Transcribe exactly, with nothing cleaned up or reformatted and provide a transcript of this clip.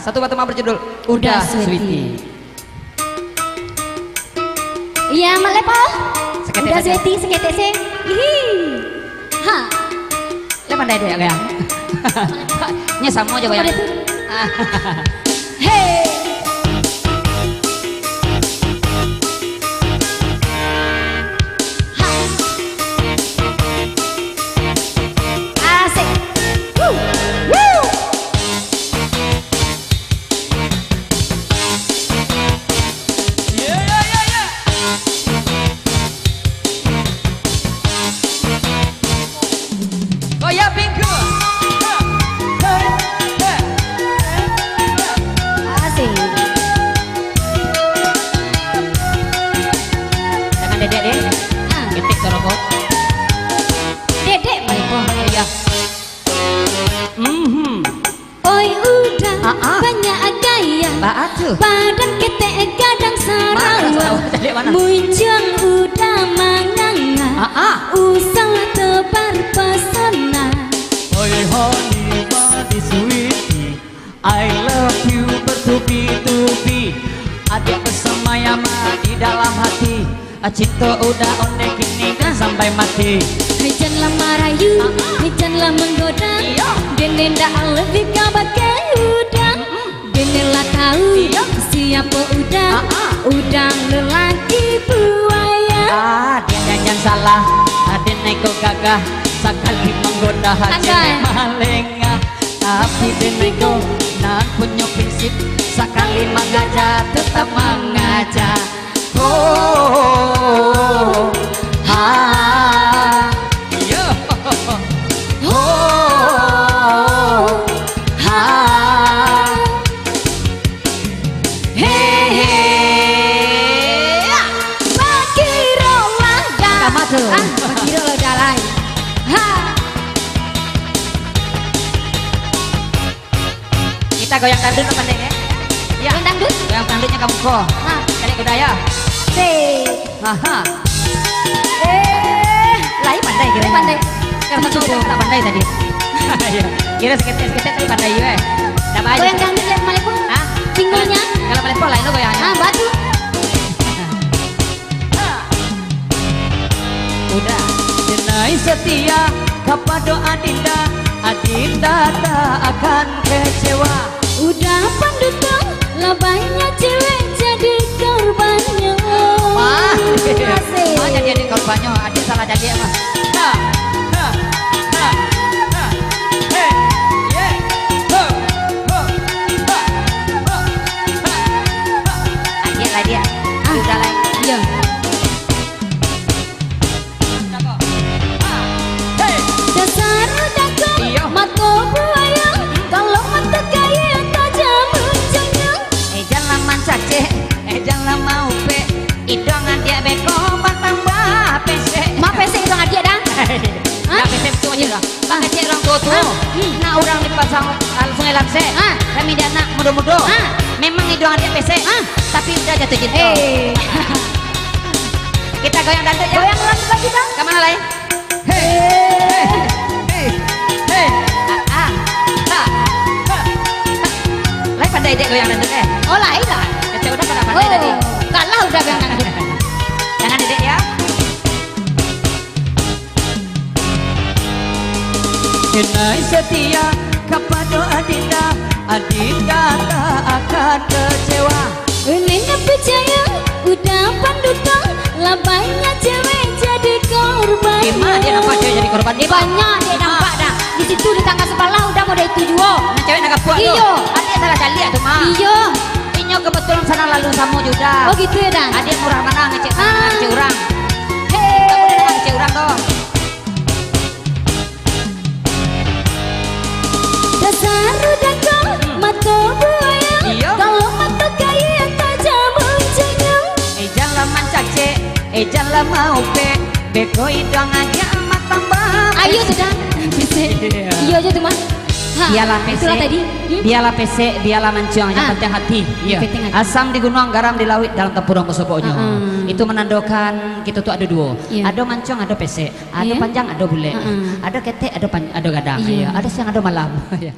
Satu batama berjudul Uda Uda Sweety. Sweety. Iya, Mak Lepo. Saketek Uda sajo. Sweety, saketek se. Hihi. Ha. Lah pandai dek goyang. Nyo samo jo goyang. Samo dek tu. Hei. Ha. Asik. Woo. Woo. Goyang pingku. Asik. Tangan dedek, deh. Ah. Ketek tu rokok. Dedek, Mak Lepo. Iya. Mhm. Oi Uda, ah, ah, banyak gaya. Baa tu? Badan ketek gadang sarawa. Mana sarawa? Caliak mana? Muncuang Uda manganga. Ah, ah. Usahlah tebar pesona. Oi honey, manis sweetie, I love you bertubi-tubi. Adiak bersama yang di dalam hati. Ah, cinto Uda ondeh kini kan sampai mati. Hei, janlah marayu, ah, ah, hei, janlah manggoda. Iyo. Den ndak lebih ka bakeh Uda. Mm-mm. Den lah tahu, iyo, siapo Uda. Ah, ah. Uda lelaki buaya. Ah, den jan salah, ah, den ko gagah, sakali manggoda hati malengah. Tapi den ko nan punyo prinsip, sakali mangaja tetap mangaja. Ho, ha, iyo. Ho, ha. He, he. Bakiro lah dah. Sama tu. Ah, bakiro lah dah lai. Ha. Kita goyang dangdut lah pandai, eh? Ya. Goyang dangdut? Goyang dangdutnya kamu ko. Ha. Cari kuda ya. Sip. Aha. Eh. Lai pandai kira. Pandai. Karena sudah tak pandai tadi. Iya. Kira seketek-seketek tapi pandai juga, eh. Dah baik. Goyang dangdut ya, Mak Lepo? Hah? Pinggulnya? Kalau Mak Lepo lain lo goyangnya. Ah, batu. Uda. Denai setia kapado Adinda, Adinda tak akan kecewa. Uda panduto, lah banyak cewek jadi korbannyo. Wah. Asik. Wah, jadi, jadi korbannyo. Adin salah jadi, mah. Ha, ha, ha, ha. Hei, ye, ho, ho, ha, ho, ha, ha. Adiak lah, Diak. Ah, uda lah. Iya. Dasar dago, iyo, mato buayo, kalau mato kayu tajam ujungnyo. Eh, janlah mancacek, eh, janlah maupek, iduang adiak beko batambah pesek. Ma pesek iduang adiak, dah? Hah? Dah pesek tu aja dah. Bang kecek urang tuo-tuo. Ah. Hmm. Nak urang dipasang, ah, Sungai Lamsek. Ah. Kami dia anak mudo-mudo. Ah. Memang iduang adiak pesek. Ah. Tapi uda jatuh cinto. Eh. Kita goyang dangdut ya. Goyang dangdut lagi, Bang. Ka mana lai? Hei. Hei. Hei. Ah, ah. Ha. Ha. Lai pandai dek goyang dangdut, eh? Oh, lai lah. Kecek uda pandai tadi. Oh, kalah uda goyang dangdut. Jangan dek ya. Denai setia kapado Adinda, Adinda tak akan kecewa. Ulun nak picayo, uda panduto, lah banyak cewek jadi korban. Di ma dia nampak cewek jadi korban? Eh, banyak dia nampak dah. Di situ di tangga sabalah uda model itu juo. Nah, cewek nak kapuak tu. Iyo. Adiak salah caliak tu, mah. Iyo. Inyo kebetulan sadang lalu samo jo uda. Oh, gitu ya, dah? Adiak murah mana ngecek, ah, ngecek urang. Hei. Tak boleh dengar ngecek urang tu. Dasar dago, mato buayo. Iyo. Kalau mato kayu tajam ujungnyo. Eh, janlah mancacek, eh, janlah maupek. Beko iduang adiak batambah. Ayo sudah. Pesek. Iya. Iya aja tu, Mas. Ha, bialah itulah pesek, tadi. Hmm? Bialah pesek, bialah mancuang, yang, ah, penting hati. Iya. Penting hati. Asam di gunuang, garam di lauik, dalam tampuruang basoboknyo. Ah, ah. Itu menandakan kita tu ada dua. Iya. Ada mancuang, ada pesek. Ada, iya, panjang, ada bulek. Ah, ah. Ada ketek, ada pan-, ada gadang. Iya. Iya. Ada siang, ada malam. Iya.